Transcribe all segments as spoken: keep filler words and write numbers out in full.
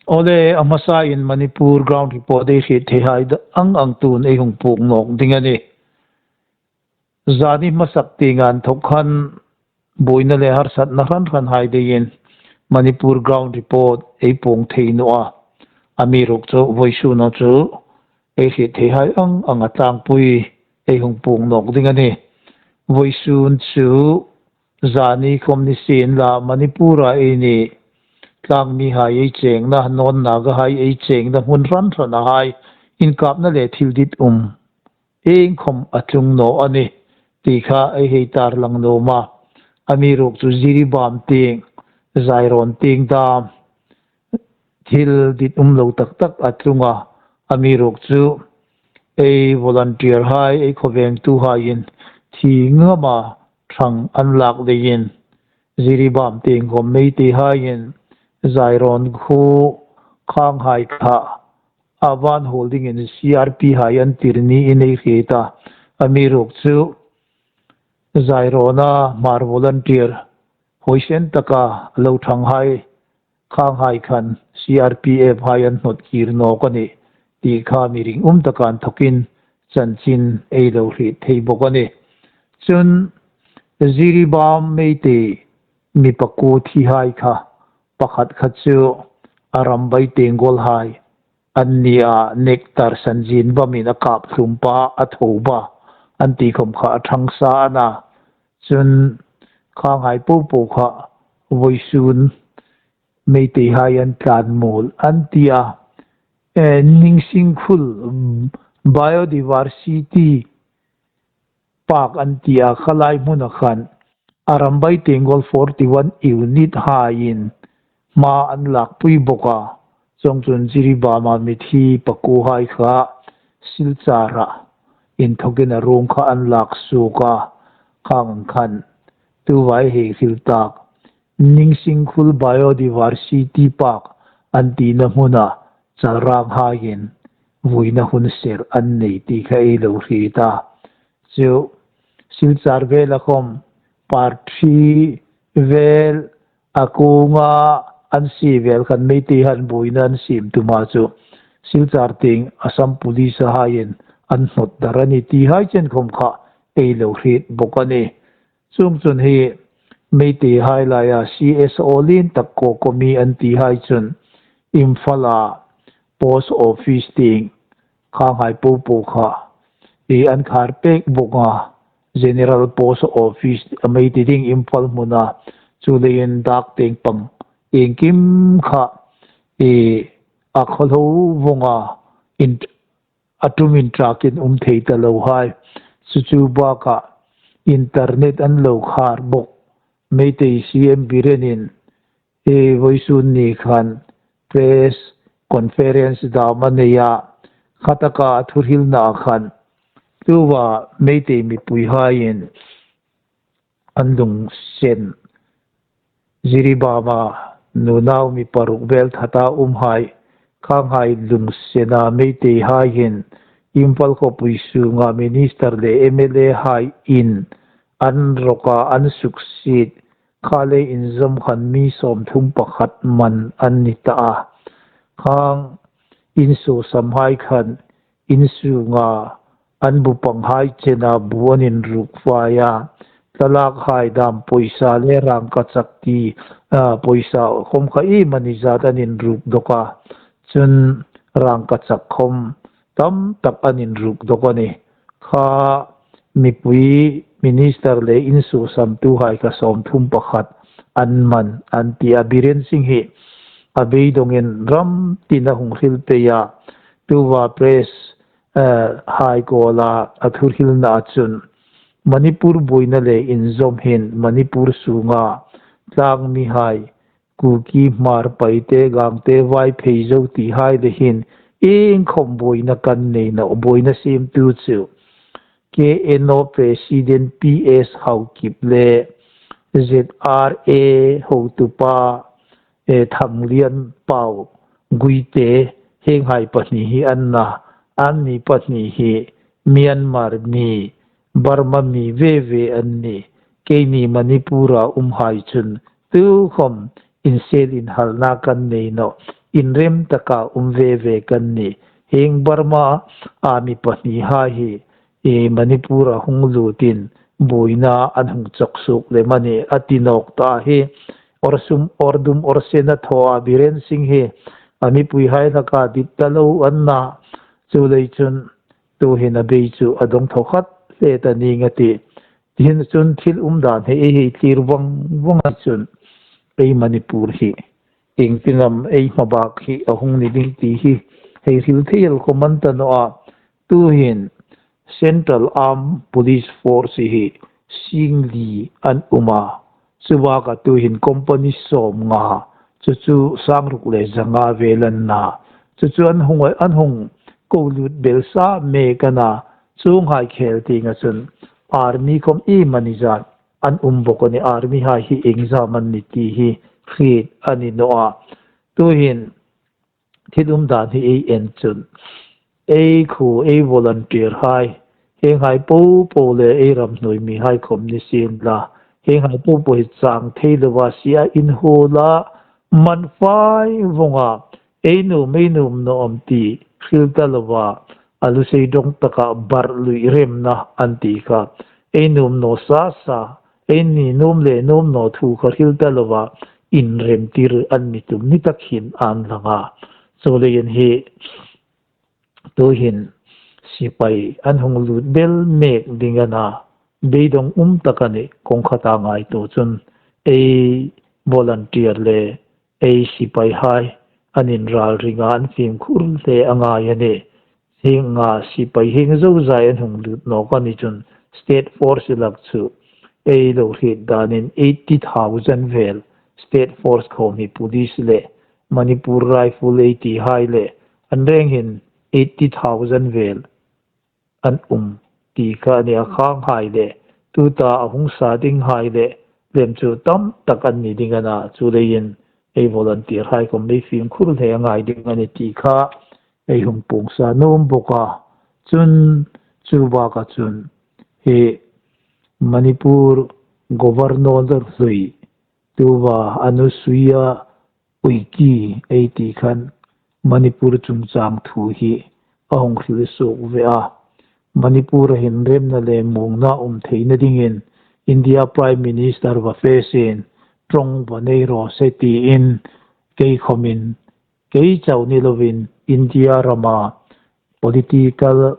Awle, a hmasain Manipur ground report ei hriet theihai ang ang tuin ei hung puong nawk ding a nih. Zani hmasak tieng inthok khan buoina le harsatna hran hranhai deiin Manipur ground report ei puong thei naw a. Amiruokchu vawisuna chu ei hriet theihai ang anga tlangpui ei hung puong nawk ding a nih. Vawisun chu zani khom ni sienla, Manipura ei ni, tlangmihai ei chengna, nawn Nagahai ei chengna hmun hran hranahai inkapna le thil ditum iengkhom a tlung naw a nih ti kha ei hei tarlang nuom a. Amiruokchu Jiribam tieng, Zairon tieng dam thil ditum lo tak tak a tlung a. Amiruokchu ei volunteer hai, ei khawvengtuhaiin thi ngama ṭhang an lak leiin Jiribam tieng khom Meiteihaiin Zairon khuo khanghai kha a van hawl dingin C R P hai an tir niin ei hriet a. Amiruokchu Zairona Hmar volunteer huoisen taka lo ṭhanghai khanghai khan C R P F hai an hnawt kir nawk a nih ti kha mi ringum taka inthokin chanchin ei lo hriet thei bawk a nih. Chun Jiribam Meitei mi pakuo thihai kha, pakhat kha chu Arambai Tenggolhai an ni a, Nectar Sanjinbamin a kap hlum pa, a tho pa an ti khom kha a ṭhang sa a na. Chun khanghai popo kha vawisun Meiteihai an tlan muol an ti a. Eh, Ningsingkhul Biodiversity Park an ti a, khalai hmuna khan Arambai Tenggol forty one unit haiin hma an lakpui bawk a. Chuongchun Jiribama mithi pakuohai kha Silchara inthokin a ruong kha an lak suok a. Khang khan tuta ei hei hril tak Ningsingkhul Biodiversity Park an tina hmuna chalranghaiin vuina hun ser an nei ti kha ei lo hriet a. Chu Silchar vela khom parthi vel a kunga an si vel khan Meiteihaiin buoina an siem tuma chu Silchar tieng Assam Police haiin an hnawt dar a nih tihai chen khom kha ei lo hriet bawk a nih. Chuongchun hi Meiteihai laia C S O lien tak COCOMI an tihai chun Imphala post office tieng khanghai popo kha ei an khar pek bawk a, General Post Office a Meitei ding Imphal hmuna, chuleiin dak tieng pang iengkim kha ei a khawhlo vawng a, in a ṭum inṭakin um thei ta lo hai. Chu chu bakah internet an lo khar bawk. Meitei C M Birenin, eh, vawisun ni khan press conference dam a nei a, khataka a thuhrilna khan tuta Meitei mipuihaiin an lungsen, Jiribama nunau mi paruk vel thata umhai, khanghai lungsena Meiteihaiin Imphal khawpui sunga minister le M L A haiin an rawka an suksiet kha le inzawm khan mi sawmthum pakhat man an ni ta a. Khang insuo samhai khan insunga an bu panghai chena bu an inruk fai a. Thlalak hai dam pawisa le rangkachak ti, a, pawisa khom kha iemani zat an inruk dawk a. Chun rangkachak khom tam tak an inruk dawk a nih. Kha mipui minister le insuo samtuhai kha sawmthum pakhat an man an ti a. Biren Singh hi a beidongin ram tina hung hril pei a. Tuta press, eh, hai kuoma a thuhrilna chun Manipur buoina le inzawm hin Manipur sunga tlangmihai Kuki, Hmar, Paite, Gangte, Vaiphei, Zo tihai le hin iengkhom buoina kan nei nawh, buoina siemtu chu K N O President P S Haokip le Z R A hotupa, eh, Thanglianpau Guite, hienghai pahni hi an na, anni pahni hi Myanmar mi, Burma mi ve ve an nih. Keini Manipura umhai chun tukhom insel inhalna kan nei nawh. inrem taka um ve ve kan ni. Hieng Burma a mi pahnihai hi, e, Manipur a hung lutin buoina an hung chawk suok lem a nih a ti nawk ta hi. Orsum, ordum, orsena thaw a Biren Singh hi a mipuihai hlaka dit ta lo an na. Chuleiin chun tuhin a bei chu a dong thaw khat hle ta ning a tih. Tihin chun thil umdan hi ei hei thlir vang vang a chun ei Manipur hi iengtin am ei hmabak hi a hung ni ding ti hi hei hril thei el khawm an ta naw a. Tuhin Central Armed Police Force hi singli an um a. Chu baka tuhin company sawmnga, chu chu sangruk le zanga vel an na. Chu chu an hung, an hung ko lut bel sa mek a na. Chuonghai khel tienga chun army khawm iemani zat an um bawk a nih. Army hai hi iengzam an ni ti hi hriet a ni naw a. Tuhin thil umdan hi ei en chun, ei khuo, ei volunteer hai, hienghai popo le ei ram hnuoi mihai khawm ni sien la, hienghai popo hi chang thei lova sia inhuola, man fai vawng a, ei nuom, ei nuom naw am ti hril ta lova, a lusei dawng taka bar lui remna an ti kha. Ei nuom naw sa sa, ei ni nuom le nuom naw thu kha hril ta lova, inremtir an mi tum ni tak hin an lang a. Chuleiin hi tuhin sipai an hung lut bel mek ding a na, beidawng um tak a nih, kawng khata ngaituo chun ei volunteer le ei sipaihai an inral ringa an fimkhur hle a ngai a nih. Hienga sipai hieng zozai an hung lut nawk a ni chun State Force lak chu ei lo hriet danin eighty thousand vel State Force khawm hi police le Manipur Rifle ei ti hai le an reng hin eighty thousand vel an um ti kha a nih a. Khanghai le tuta a hung sa dinghai le lem chu tam tak an ni ding a na. Chuleiin ei volunteer hai khawm ei fimkhur hle a ngai ding a nih ti kha ei hung puong sa nuom bawk a. Chun chu baka chun hi Manipur Governor hlui tuva Anusuiya Uikey ei ti khan Manipur chungchang thu hi a hung hril suok ve a. Manipur-a hin remna le muongna um theina dingin India Prime Minister va fe sien, ṭawng va nei raw se tiin kei khawmin, kei chau ni lovin India rama political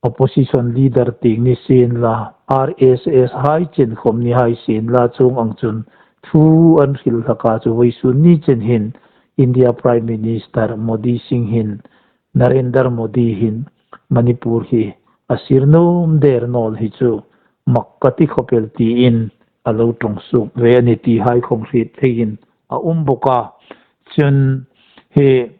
opposition leader tieng ni sien la, R S S hai chen khawm ni hai sien la, chuong ang chun thu an hril hlak a, chu vawisun ni chen hin India Prime Minister Modi Singh hin, Narendra Modi hin Manipur hi a sir nuom der naw hi chu mak ka ti khawp el tiin a lo ṭawng suok ve a nih ti hai khawm hriet theiin a um bawk a. Chun hi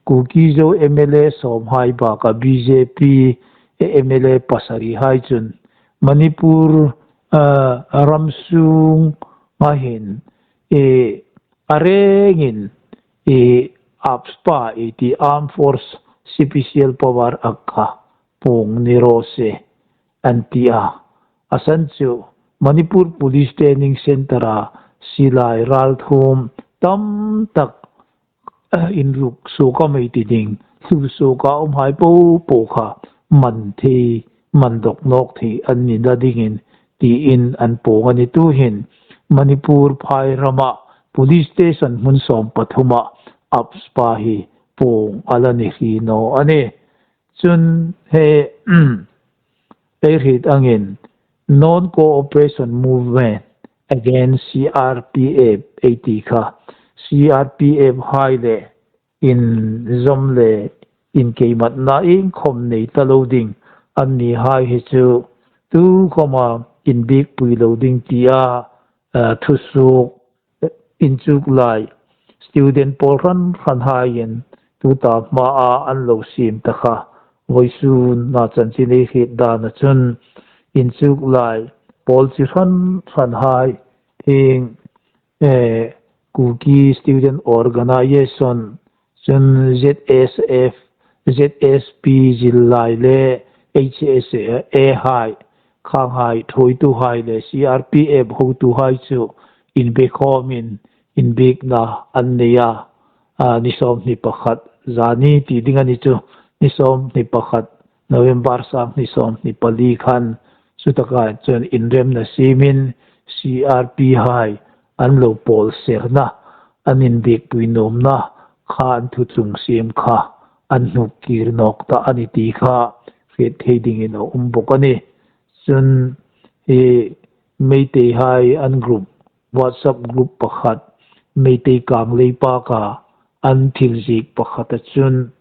Kuki Zo M L A sawmhai baka B J P M L A pasarihai chun Manipur, ah, ram sunga hin, eh, a rengin, eh, AFSPA ei ti Armed Force Special Power Act kha puong ni raw se an ti a. A san chu Manipur Police Training Centre-a silai ralthuom tam tak, eh, inruk suok a mei ti ding, thlu suoka umhai popo kha man thei, man dawk nawk thei an ni na dingin tiin an puong a nih. Tuhin Manipur phai rama police station hmun sawm pathuma AFSPA hi puong a la ni hri naw a nih. Chun hi, ei hriet angin Non-Cooperation Movement Against C R P F ei ti kha, C R P F hai le inzawm le inkeimatna iengkhawm nei ta lo ding an ni hai hi chu tukhawma inbiekpui lo ding tia, eh, thusuok inchuk lai student pawl hran hran haiin tuta hmaa an lo siem ta kha. Vawisuna chanchin ei hriet dana chun inchuk lai pawl chi hran hran hai, hieng, eh, Kuki Student Organization, chun Z S F, Z S P zillai le H S A hai, khanghai thuoituhai le C R P F hotuhai chu inbekhawmin inbiekna an nei a, a, ni sawmhni pakhat zani ti ding a ni chu, ni sawmhni pakhat November sanghni sawmhni pali khan, chutaka chun inremna siemin C R P hai an lo pawl serna, an inbiekpui nuomna kha an thu tlung siem kha an hnuk kir nawk ta a ni ti kha hriet thei dingin a um bawk a ni. Chun hi Meiteihai an group, WhatsApp group pakhat, Meitei Kanglei Park-a an thil ziek pakhata chun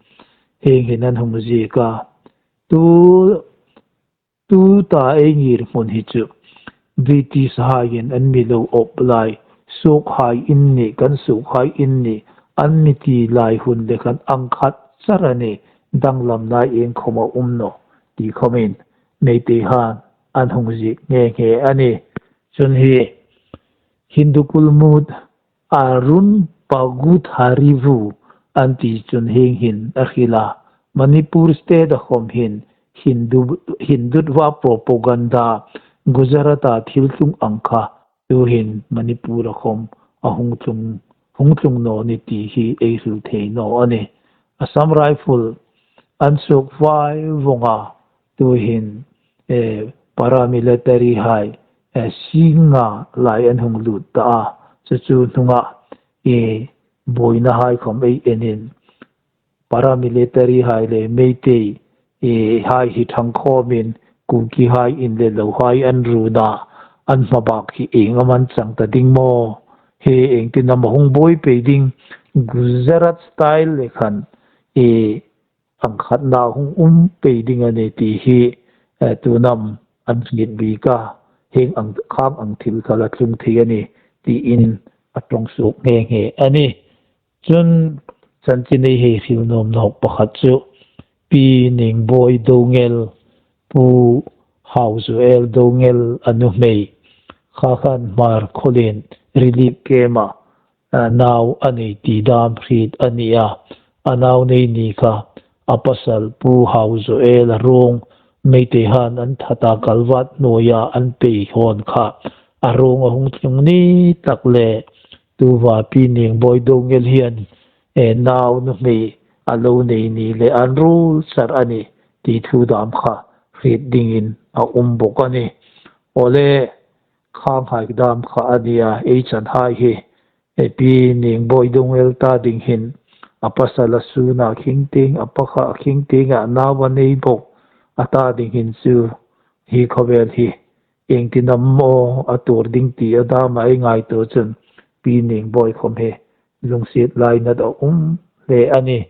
hieng hin an hung ziek a. Tu, tuta ei ngirhmun hi chu British haiin an mi lo awp lai, suokhai in ni, kan suokhai in ni, an mi ti lai hun le khan ang khat char a ni, danglam lai iengkhawm a um naw ti khawmin Meitei han an hung ziek nghe nghe a ni. Chun hi Hindu kulmut Arun Pagut Harivu an ti chun hieng hin a hril a. Manipur state-a khawm hin Hindu, Hindutva propaganda Gujarat-a thil tlung ang kha tuhin Manipur-a khawm a hung tlung, hung tlung naw ni ti hi ei hril thei naw a ni. Assam Rifle an suok vai vawng a, tuhin, eh, paramilitary hai, eh, Singnga lai an hung lut ta a. Chu chu hnunga, eh, buoina hai khawm ei enin, paramilitary hai le Meitei, eh, hai hi ṭhang khawmin Kuki hai in le lo hai an run a, an hmabak hi ieng am an chang ta ding maw? Hi iengtin am a hung buoi pei ding, Gujarat style le khan, eh, ang khatna hung um pei ding a ni ti hi, eh, tuin am an hriet bik a, hieng ang, khang ang thil kha la tlung thei a ni tiin a ṭawng suok nghe nghe a ni. Chun chanchin ei hei hril nuom nawk pakhat chu Pi Ningboi Doungel, Pu Hauzuel Doungel a nuhmei kha khan Hmarkhawlien relief camp-a, a, nau a nei ti dam hriet a ni a. A nau nei ni kha a pasal Pu Hauzuel a ruong Meitei han an that a, kalvat hnuoia an pei hawn kha a ruong a hung tlung ni tak le, tuta Pi Ningboi Doungel hian, eh, nau nuhmei a lo nei ni le an ruol char a ni ti thu dam kha hriet dingin a um bawk a ni. Awle, khanghai dam kha a ni a, ei chan hai hi, eh, Pi Ningboi Doungel ta ding hin a pasal a sun a khing ting, a pakhat a khing ting a, nau a nei bawk a ta ding hin chu hi khawvel hi iengtin am maw a tuor ding ti a dam a ei ngaituo chun Pi Ningboi khawm hi lungsiet lainat a um hle a ni.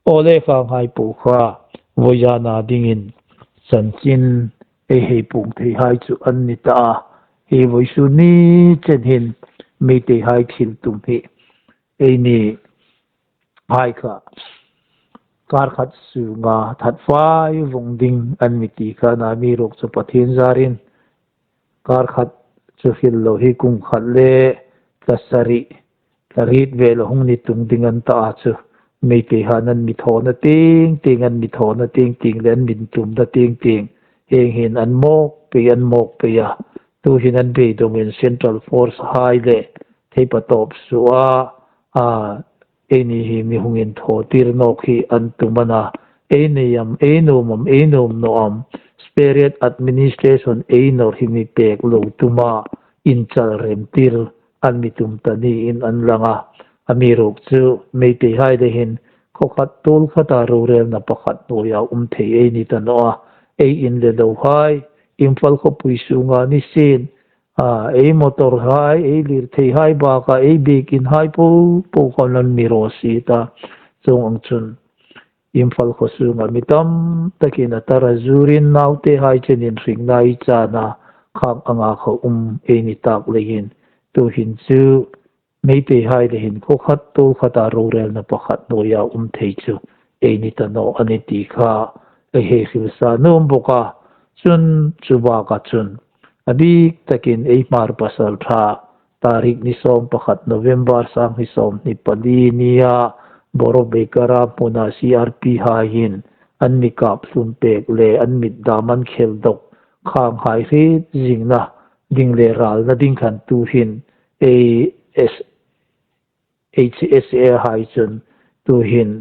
Awle, khanghai po kha vawi zana dingin chanchin ei hei puong thei hai chu an ni ta a. Hi vawisun ni chen hin Meitei hai thil tum hi eini hai kha kar khat sunga that fai vawng ding an mi ti kha a na, amiruokchu Pathien zarin kar khat chu hril lo hi kum khat le tla sarih, tla riet vel a hung ni tum ding an ta a chu, Meitei han an mi thawna ting ting, an mi thawna ting ting le an mi tumna ting ting, hieng hin an mawk pei, an mawk pei a, tuhin an beidongin Central Force hai le theipa tawp suoa, a, eini hi mi hung inthaw tir nawk hi an tum a na, ei nei am, ei nuom am, ei nuom naw am, separate administration ei nawr hi mi pek lo tuma inchal rem tir an mi tum ta niin an lang a. Amiruokchu Meitei hai le hin khaw khat tuol khata rorelna pakhat hnuoia um thei ei ni ta naw a. Ei in le lo hai, Imphal khawpui sunga ni sien, a, ei motor hai, ei lirthei hai baka, ei biek in hai po po khan an mi raw si ta. Chuong ang chun Imphal khaw sunga mi tam takin a tara zurin naute hai chenin hringna ei chan a, khang anga kha um ei ni tak leiin, tuhin chu Meitei hai le hin khaw khat tuol khata rorelna pakhat hnuoia um thei chu ei ni ta naw a ni ti kha ei hei hril sa nuom bawk a. Chun chu baka chun a bik takin ei Hmar pasalṭha, tarik ni sawm pakhat November sanghni sawmhni pali nia Boro Bekara hmuna C R P haiin an mi kap hlum pek le an mit dam an khel dawk khanghai hriet zingna ding le ralna ding khan tuhin ei S H S A hai chun tuhin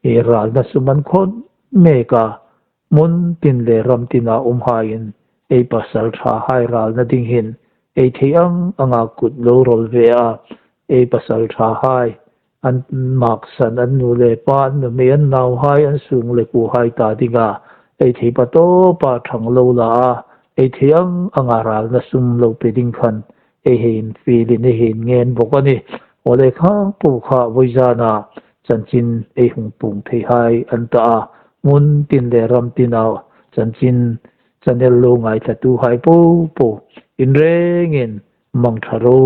ei ralna sum an khawt mek a, hmun tin le ram tina umhaiin ei pasalṭhahai ralna ding hin ei thei ang anga kut lo rawl ve a, ei pasalṭhahai, an maksan an nu le pa, an nuhmei, an nauhai, an sung le kuhai ta dinga ei thei patawpa ṭhang lo la a, ei thei ang anga ralna sum lo pe ding khan ei hei infielin ei hei ngen bawk a nih. Awle, khang po kha vawizana chanchin ei hung puong theihai an ta a, hmun tin le ram tina chanchin channel lo ngaithlatuhai popo, in rengin mangṭha ro.